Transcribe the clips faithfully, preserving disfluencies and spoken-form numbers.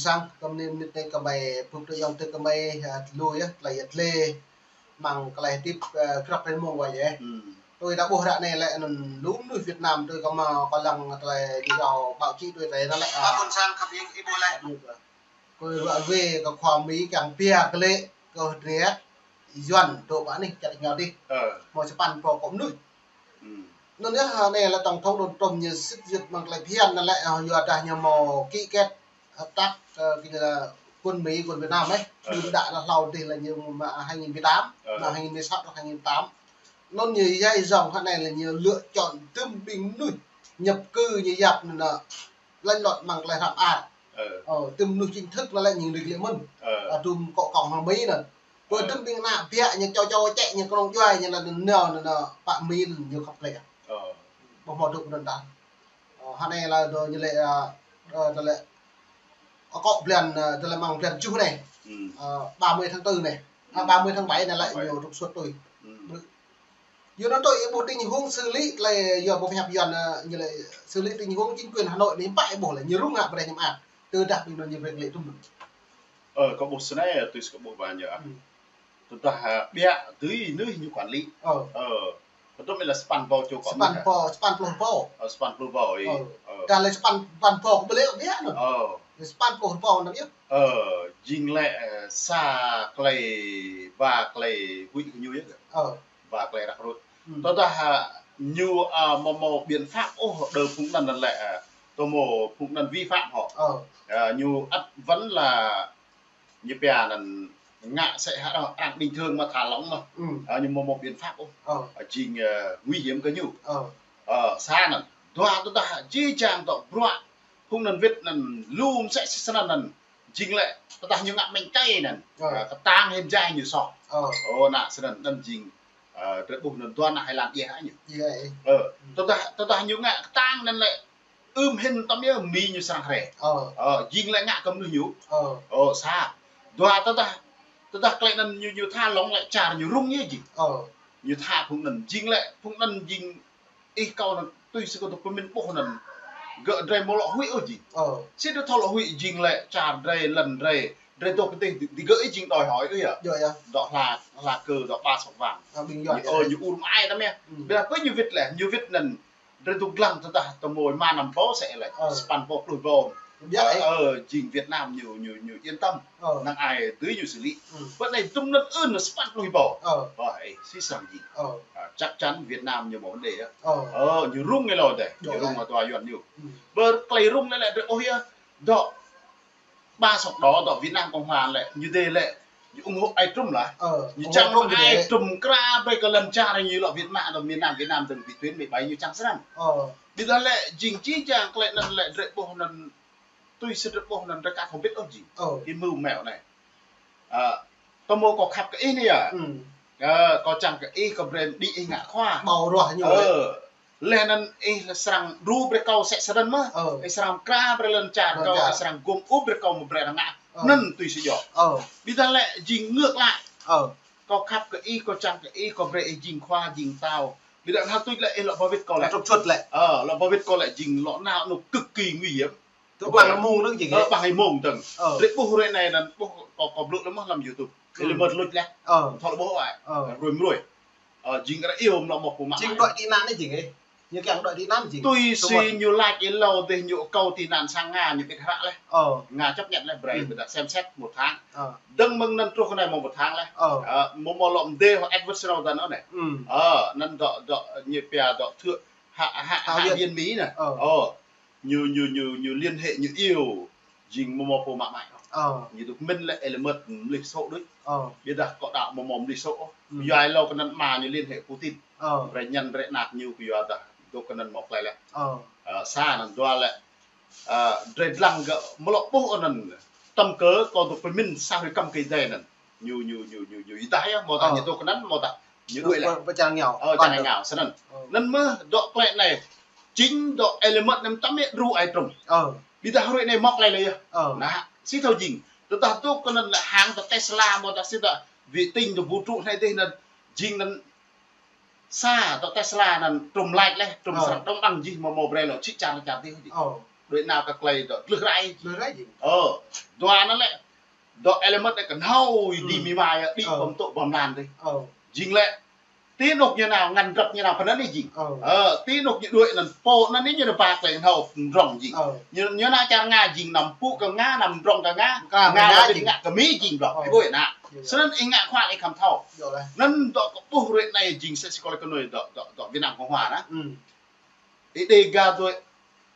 Sang, kơ mơnit mơnit anai kơ mơi, phŭn tơ yŏng tơ kơ mơi, a, lu yơh, tơlơi yơh tơlơi. Mơ̆ng tơlơi tip, a, krăp hrơi mông wai yơh. Hmm. Tui ta ƀuh ră anai lĕ anŭn lu mơnuih Việt Nam tui kơ mă kơ lăng tơlơi ñu yua báo chí tui tơlơi anŭn lĕ, a. Kơ ruă wê kơ khua Mi kiăng pia kơ lĕ kơ hơdră Yuan dŏ ƀă anih čar ñu dih. Mơ̆ sapăn pô kơ mơnuih. Hmm. Anŭn yơh, anai lĕ tổng thống Donald Trump ñu sĭt yơh mơ̆ng tơlơi phiăn anŭn lĕ, a, yua dah ñu mơ̆ ký kết hợp tác, ơ, kơ ñu lĕ quân Mỹ, quân Việt Nam ơ. Đưm đă lĕ hlâo dih lĕ ñu mơ̆ng hai nghìn mười tám, mơ̆ng hai nghìn mười sáu truh hai nghìn mười tám. Anŭn ñu djai dơ̆ng hă anai lĕ ñu lựa chọn tơm ƀing mơnuih nhập cư ñu yap anŭn lĕ lanh lọt mơ̆ng tơlơi hrăm ar. Ơ, tơm mơnuih chính thức anŭn lĕ ñu đĭ lĕ mơ̆n. Ơ. Adum kơ kông hăng Mi anŭn. Pơ tơm ƀing ană biă ñu čô čô čĕ ñu kơnơ̆ng djuai ñu lĕ anŭn nao anŭn pă Mi anŭn ñu khăp lĕ. Ơ. Ƀu hmâo dŏ anŭn đa. Ơ, hă anai lĕ dŏ ñu lĕ, a, ơ, tơlơi, a, kơ blan, a, tơlơi mơ̆ng blan tơjuh anai. Hmm. A, ba mươi tháng tư anai. A, ba mươi tháng bảy anai lĕ ñu trục xuất tui. Hmm. Yua anŭn tui ih ƀuh tơlơi ñu hung xử lý tơlơi yua ƀu pơhiăp Yuan, a, ñu lĕ xử lý tơlơi ñu hung chính quyền Hà Nội anai pă ih ƀuh lĕ ñu rŭng ngă brơi ñu mơak. Tơdah ƀing anŭn ñu brơi lĕ tŭm. Ơ, kơ ƀuh snei, tui kơ ƀuh ba ñu. Hmm. Tơdah, a, biă dưi mơnuih ñu quản lý. Ơ. Ơ. Kơ tŭm lĕ sapăn pô čô kơ mơnuih. Sapăn pô, sapăn pluh pô. Ơ, sapăn pluh pô, ơ. Ơ. Dah lĕ sapăn, sapăn pô kơ ƀlĕ biă anŭn. Ơ. Sapăn pluh pô anŭn yơh. Ơ, jing lĕ, ơ, sa tơlơi, ba tơlơi huĭ kơ ñu yơh. Ơ. Ba tơlơi răk rut. Hmm. Tơdah, a, ñu, a, mơ̆ mơ̆ biện pháp ôh đơ phung anŭn lĕ, a, tơmơ̆ phung anŭn vi phạm hŏ. Ơ. A, ñu ăt vẫn là ñu pia anŭn ngă sĕ hă arăng bình thường mơ̆ thả lỏng mơ̆. Hmm. A, ñu mơ̆ mơ̆ biện pháp ôh. Ơ. A, jing, a, nguy hiểm kơ ñu. Ơ. A, sa anŭn. Dua tơdah jih jang dŏ bruă phung anŭn wĭt anŭn lŏm sĕ sĭt sơnăn anŭn. Jing lĕ tơdah ñu ngă mơ̆ng čai anŭn. Ơ. A, kơtang hĭ jai ñu soh. Ơ. Ơ, anŭn sơnăn anŭn jing, a, drơi ƀuh anŭn dua ană hai lan djai hă ñu. Ơ. Hmm. Tơdah, tơdah ñu ngă kơtang anŭn lĕ ưm hĭn tơm yơh Mi ñu srăng rai. Ơ. Ơ, jing lĕ ngă kơ mơnuih ñu. Ơ. Ơ, sa. Dua tơdah, tơdah tơlơi anŭn ñu, ñu thả lỏng lĕ čar ñu rŭng yơh jing. Ơ. Ñu thả phung anŭn jing lĕ, phung anŭn jing ih kâo anŭn tui sư kâo tŭ pơmĭn ƀuh anŭn. Gơ̆ drơi mơ̆ lŏ huĭ ôh jing. Ơ. Sĭt dŏ thâo lŏ huĭ jing lĕ čar drơi lŏn drơi. Drơi dŏ kơ tih, tih gơ̆ ih jing đòi hỏi ôh yơh. Yơh, yơh. Dŏ hla, hla kơ dŏ ba sŏk wang. Ơ, ƀing Yuan ñu, ơ, ñu ur mă ai tơm yơh. Hmm. Ƀiădah pơ ñu wĭt lĕ, ñu wĭt anŭn. Drơi dŏ lăng tơdah tơmơ̆ rơma năm pô sĕ lĕ. Ơ. Sapăn pô pluh pô. Biă, ơ, ơ, jing Việt Nam ñu, ñu, ñu yên tâm. Ơ. Năng ai dưi ñu xử lý. Hmm. Pơ anai tŭm anŭn ưn sapăn pluh pô. Ơ. Ơ, ơ, sĭt săng jing. Ơ. A, chắc chắn Việt Nam ñu mơ̆ vấn đề yơh. Ơ. Ơ, ñu rŭng ih lŏ dêh. Ñu rŭng hă dua Yuan ñu. Hmm. Pơ tơlơi rŭng anai lĕ drơi ôh yơh. Dŏ ba sŏk đỏ dŏ Việt Nam Cộng Hòa lĕ, ñu dêh lĕ, ñu ủng hộ ai Trump lah. Ơ, ñu ủng hộ čang Trump ai dêh. Trump krăp brơi kơ lŏn čar ñu lŏ Việt Nam dŏ miền Nam Việt Nam dơ̆ng vị tuyến mười bảy ñu čang sơnăn. Ơ. Ƀiădah lĕ jing jih jang tơlơi anŭn lĕ drơi ƀuh anŭn tui sư drơi ƀuh anŭn drơi ka thâo bĭt ôh jing. Ơ. Ih mơ̆ mơ̆ anai. A, tơmơ̆ kâo khăp kơ ih anai yơh. Hmm. Ơ, kâo čang kơ ih kâo brơi đĭ ih ngă khua. Ƀâo ruah ñu. Ơ. Leh anŭn ih srăng đru brơi kâo sĕ sơnăn mơ̆. Ơ. Ih srăng krăp brơi lŏn čar kâo, ih srăng gum ŭp brơi kâo mơ̆ brơi arăng ngă. Ơ. Anŭn tui sư djŏ. Ơ. Ƀiădah lĕ jing ngược lại. Ơ. Kâo khăp kơ ih, kâo čang kơ ih, kâo brơi ih jing khua, jing tâo. Ƀiădah hơtuč lĕ ih lŏ ba wĭt kâo lĕ. Trục xuất lĕ. Ơ, lŏ ba wĭt kâo lĕ jing lŏ nao anŭn cực kỳ nguy hiểm. Tơ ƀăng mông anŭn jing. Ơ, ƀăng mông dơ̆ng. Ơ. Drơi ƀuh hrơi anai anŭn ƀuh kâo, kâo blŭ lĕ mơ̆ lăm YouTube. Ơ. Ih lĕ mơ̆ lŭč leh. Ơ. Thâo lĕ ƀuh ai. Ơ. Rui mrui. Ơ, jing arăng iâu mơ̆ lŏ mơ̆ pơmă. Jing đòi tị nạn anai jing ih. Ñu kiăng đòi tị nạn jing. Tui sư ñu laĭ ih lŏ dêh ñu kâo tị nạn sang Nga ñu ƀiă hră leh. Ơ. Nga chấp nhận leh brơi ƀiădah xem xét một tháng. Ơ. Dơ̆ng mơ̆ng anŭn truh kơ anai mơ̆ một tháng leh. Ơ. Ơ, mơ̆ mơ̆ lŏ mơdê hŏ Edward Snowden ôh anai. Ơ, anŭn dŏ, dŏ ñu pia dŏ thượng hạ, hạ, hạ viện Mỹ anai. Ơ. Ơ. Ñu, ñu, ñu, ñu liên hệ, ñu iâu, jing mơ̆ mơ̆ pô mă mai. Ơ. Ñu dŏ mĭn lĕ ih lĕ mơ̆ mlih sô̆ đôč. Ơ. Ƀiădah kâo đaŏ mơ̆ mơ̆ mlih sô̆ ôh. Hmm. Yua ih lŏ kơ anŭn mă ñu liên hệ Putin. Ơ. Brơi ñăn brơi anak ñu kơ yua dah dŏ kơ anŭn mơ̆ plei lĕ. Ơ. Ơ, sa anŭn dua lĕ. Ơ, drơi lăng gơ̆ mơ̆ lŏ ƀuh anŭn. Tơm kơ kâo dŏ pơmĭn sa hrơi kăm kơ dêh anŭn. Ñu, ñu, ñu, ñu, ñu ih dah yơh, mơ̆ dah ñu dŏ kơ anŭn, mơ̆ dah ñu đuaĭ lĕ. Pơ, pơ čar ngeo. Ơ, čar ngeo, sơnăn. Ơ. Anŭn mơ̆ dŏ tơlơi anai. Chính dŏ ih lĕ mơ̆ anŭn tơm yơh đru ai Trump. Ơ. Ƀiădah hrơi anai mơ̆ tơlơi lĕ yơh. Ơ. Anŭn, sĭt thâo jing. Tơdah dŏ kơ anŭn lĕ hăng tơ Tesla, mơ̆ dah sĭt dah vệ tinh dŏ vũ trụ anai dêh anŭn. Jing anŭn sa dŏ Tesla anŭn Trump laĭ leh, Trump srăng đŏng ƀăng jih mơ̆ mơ̆ brơi lŏ čĭ čar čar dêh jing. Ơ. Đuaĭ nao kơ klei dŏ tlưh rai. Tlưh rai jing. Ơ, dua anŭn lĕ, dŏ êlâo mơ̆t đĕ kơ hnâo, ih đĭ mi ma yơh, đĭ pơm tŏ pơm lan dih. Jing lĕ, ti anŭk ñu nao, ngăn drăp ñu nao, pơ anŭn ih jing. Ơ, ti anŭk ñu đuaĭ anŭn, pô anŭn ih ñu nao ba klei hnâo mdrŏng jing. Ñu, ñu nao čar Nga jing, anăm pŭ kơ Nga, anăm mdrŏng kơ Nga, Nga ba wĭt ngă kơ Mi jing blŏ. Ih ƀuh anŭn. Snăn ih ngă khua ih khăm thâo. Anŭn dŏ kơ ƀuh ră anai jing sĕ si kơ lĕ kơ nui dŏ, dŏ, dŏ Việt Nam Cộng Hòa anŭn. Ih đe ga dui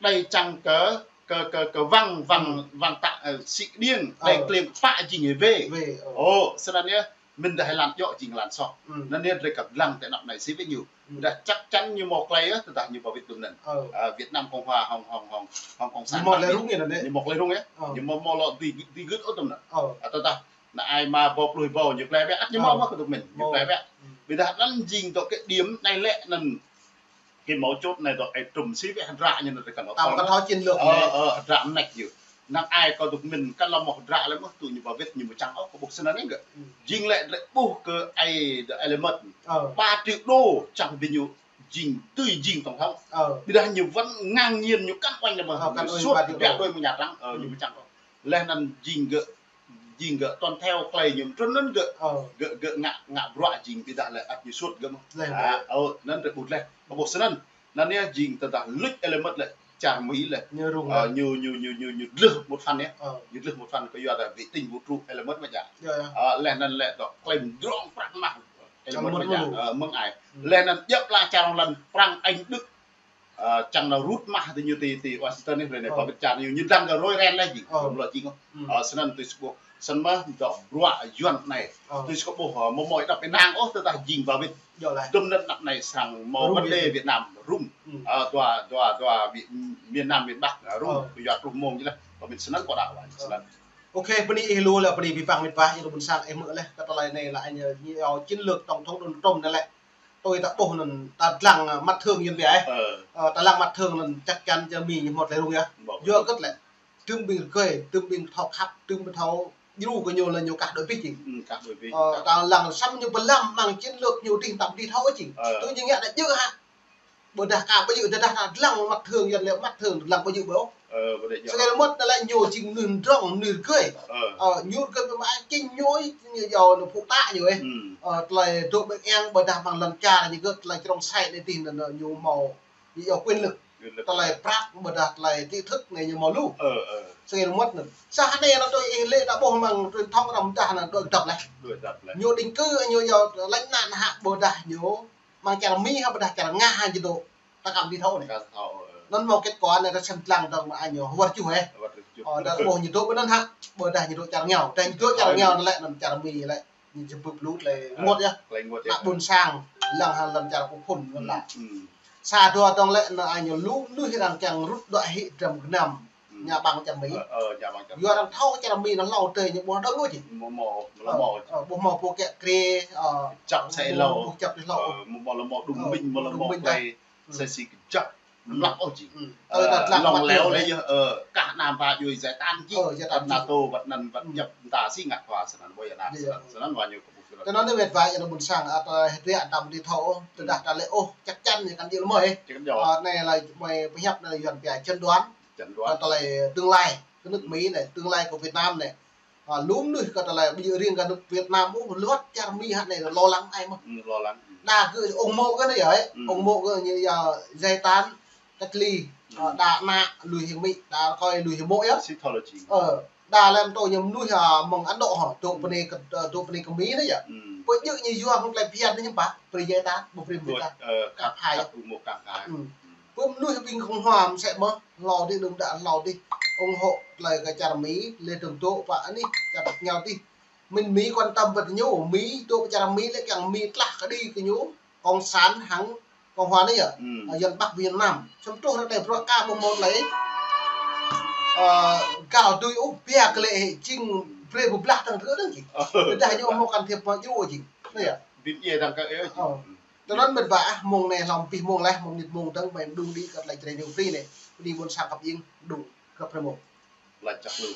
đei čang kơ, kơ, kơ, kơ wăng, wăng, wăng tă, ơ, sĭ điêng, đei klĕng pă jing hê wê. Ơ, snăn yơh, mĭn dah hê lăn djŏ jing lăn soh. Anŭn yơh drei kăp lăng tơ anăp anai si wĭt ñu. Dah chắc chắn ñu mâo klei yơh, tơdah ñu ba wĭt tui anŭn. Ơ, Việt Nam Cộng Hòa hŏng, hŏng, hŏng, hŏng Cộng sản ñu mâo klei rŭng yơh. Ñu mâo klei rŭng yơh. Ñu mâo, mâo lŏ dưi, dưi gưt ôh tui anŭn. Ơ, tơdah ană ai mă ƀâo pluh ƀâo ñu klei wĕ, ăt ñu mâo mơh kơ tui mĭn, ñu klei wĕ. Ƀiădah anŭn jing dŏ kơ điểm anai lĕ anŭn. Kơ mâo čut anai dŏ ai trŭm si wĕ hơdră ñu anŭn tơ kăn thâo. Tăm kăn thâo chiến lược. Ơ, ơ, hơdră mnêč ñu. Năng ai kơ tui mĭn kăn lŏ mâo hơdră lĕ mơh tui ñu ba wĭt ñu mơ̆ čang ôh kơ ƀuh snăn anai gơ̆. Jing lĕ drei ƀuh kơ ai dŏ êlâo mơ̆t. Ba triệu đô čang ƀing ñu jing tui jing tổng thống. Ƀiădah ñu wăn ngang ñiên ñu kăn uañ lĕ mơh. Ơ, kăn uañ suôt ba triệu đô. Biă đuaĭ mơ̆ng Nha Trang, ơ, ñu mơ̆ čang ôh. Leh anŭn jing gơ̆ jing gơ̆ tuân theo klei ñu mtrŭn anŭn gơ̆, gơ̆, gơ̆ ngă, ngă bruă jing ƀiădah lĕ ăt ñu suôt gơ̆ mơh. Ơ, anŭn drei ƀuh leh. Kơ ƀuh snăn. Anŭn yơh jing tơdah luč êlâo mơ̆t lĕ čar Mi lĕ. Ñu rŭng leh. Ñu, ñu, ñu, ñu, ñu dlưh một phần yơh. Ñu dlưh một phần kơ yua dah vệ tinh vũ trụ êlâo mơ̆t mơ̆ djă. Ơ, leh anŭn lĕ dŏ klei mdrŏng prăk mah. Êlâo mơ̆t mơ̆ djă. Ơ, mơ̆ng ai. Leh anŭn djŏp la čar lŏn Prăng Anh Đức. Ơ, čang nao rŭt mah tơ ñu ti, ti Washington anai, ră anai ba wĭt čar ñu, ñu dlăng kơ roi ren leh jing, ƀu lŏ jing ôh. Ơ, snăn tui si ƀuh, snăn mơh dŏ bruă Yuăn anai. Tui si kơ ƀuh, ơ, mơmơi đăp ênang ôh, tơdah jing ba wĭt. Tơm anŭn anăp anai sang mâo vấn đề Việt Nam rŭng. Ơ, dua, dua, dua, miền Nam, miền Bắc, ơ, rŭng, kơ yua truh mông jih leh, ba wĭt snăn kơ đa wa, snăn. Ok, bơni ih lu leh, bơni abih bang mĭt wa, ih lu ƀuôn sang, ih hmư̆ leh, kơ tơlơi anai lĕ, ñu iâu chiến lược tổng thống Donald Trump anai lĕ. Tui ta ƀuh anŭn, ta dlăng, ơ, mắt thường yơh biă. Ơ, ta dlăng mắt thường anŭn chắc chắn čar Mi ñu mâo klei rŭng yơh. Yua kơ lĕ, tơm ƀing rơgơi, tơm ƀing thâo khăp, tơm ƀing thâo djru kơ ñu lĕ ñu kah đuaĭ pĭ jing. Ơ, ta dlăng săm ñu pơlăm mơ̆ng chiến lược ñu dih tăm dih thâo jing. Tui ñu ngă anai djơ̆ hă. Ƀôdah kah ƀu djơ̆, tơdah ta dlăng mắt thường yơh lĕ mắt thường dlăng ƀu djơ̆ ƀu ôh. Ơ, ƀu djơ̆. Sơkai mơ̆t anai lĕ ñu jing mơnuih mdrŏng, mơnuih rơgơi. Ơ, ñu rơgơi pơmă jing ñu, ñu iâu ñu phŭ ta ñu ih. Ơ, tơlơi dŏ ƀĕng eng ƀôdah mơ̆ng lŏn čar ñu gơ̆ tơlơi črông sai anai dih anŭn ñu mâo, ñu iâu quyền lực. Quyền lực. Tơlơi prăk ƀôdah tơlơi trí thức anai ñu mâo lu. Ơ, ơ. Sơkai mơ̆t anŭn. Sa anai anŭn tui ih lĕ ta ƀuh mơ̆ng truyền thông anŭn mơdah anŭn đuaĭ dăp leh. Đuaĭ dăp leh. Ñu định cư ñu iâu lánh nạn hă ƀôdah ñu mơ̆ng čar Mi hă ƀôdah čar Nga hă či dŏ. Ta kăm ƀu thâo anai. Kăm ƀu thâo, ơ. Anŭn mâo kết quả anai ta săm dlăng dơ̆ng mơ̆ ai ñu hwăr čuh, ơ. Hwăr čuh. Ơ, ta ƀuh ñu dŏ ƀơi anŭn hă, ƀôdah ñu dŏ čar Ngao. Tơdah ñu dŏ čar Ngao anŭn lĕ, anŭn čar Mi lĕ. Ñu či bưp lu lĕ, ơ, ngot yơh. Klei ngot yơh. Ană ƀuôn sang, lăng hăng lăm čar kơ phŭn anŭn lă. Sa dua dơ̆ng lĕ, anŭn ai ñu lu mơnuih arăng kiăng rŭt dŏ hĭ dram gơnam. Ñu ƀăng čar Mi. Ơ, ơ, ñu ƀăng čar Mi. Yua arăng thâo čar Mi anŭn hlâo tơi ñu ƀuh dơ̆ng ôh jing. Mâo, mâo, mâo. Ơ, ƀuh mâo pô kiă kriê, ơ, čăp sa hlâo. Ƀuh čăp sa hlâo. Ơ, mâo, mâo, mâo đung minh, mâo, mâo đung minh klei. Sa si kơjăp. Mlăk ôh jing. Tơdah tlăk lòng leo lĕ yơh, ơ, kah anăm ba djuai giải tán jing. Ơ, giải tán jing. NATO wăt anŭn wăt djăp ta si ngă khua snăn ƀuh yơh ană. Snăn, snăn wa ñu kơ ƀuh. Tơnăn anai mĕt wa yơh ƀuôn sang, ăt, ơ, hơdră ta ƀu thâo ôh, tơdah ta lĕ ôh, chắc chắn ñu kăn djơ̆ lĕ mơi. Chắc chắn. Ơ, anai lĕ mơi pơhiăp anai Yuăn pia chẩn đoán. Chẩn đoán. Ơ, tơlơi tương lai kơ nước Mi anai, tương lai kơ Việt Nam anai. Ơ, lu mơnuih kơ tơlơi ƀu djơ̆ riêng kơ nước Việt Nam ôh, lu wăt čar Mi hă anai lo lắng ai mơh. Lo lắng. Đa gơ̆ ung mộ gơ̆ anai yơh, ung mộ gơ̆ ñu yơh giải tán, cách ly, ơ, đa ană lui hăng Mi, đa rơkơi lui hăng mộ yơh. Sitology. Ơ, đa lăm tơ ñu mơnuih, ơ, mơ̆ng Ấn Độ hă, dŏ pơ anai kơ, ơ, dŏ pơ anai kơ Mi anai yơh. Ƀu djơ̆ ñu yua hăng klei phiăn anai ñu ƀă, brơi giải tán, ƀu brơi Mi ta. Ơ, kăp hai. Kăp ung mộ kăp hai. Ƀu mơnuih ƀing Cộng Hòa mơsĕ mơh, hlâo dih, đơ̆m đă hlâo dih. Ủng hộ tơlơi kơ čar Mi, lĕ dơ̆ng dŏ pơ anih, čar Ngao dih. Mĭn Mi quan tâm wăt ñu, Mi dŏ pơ čar Mi lĕ kiăng Mi tlaih kơđi kơ ñu, Cộng sản hăng Cộng Hòa anai yơh. Ơ, Yuăn Bắc Việt Nam. Săm truh ră anai bruă kah ƀu mâo tơlơi. Ơ, găl tui ôh, pia kơ lĕ jing brơi pơblah tăng thơ dơ̆ng jing. Tơdah ñu mâo can thiệp mă djru jing. Anai yơh. Bim ye tăng kơ ơ jing. Ơ. Tơnăn mĕt wa ah, mông anai hlăm abih mông leh, mông mơnit mông dơ̆ng, mơi mđung đĭ kơ tơlơi Jrai News Free anai. Bơni ƀuôn sang khăp ing, mđung, khăp rơmông. Lač čăk lu.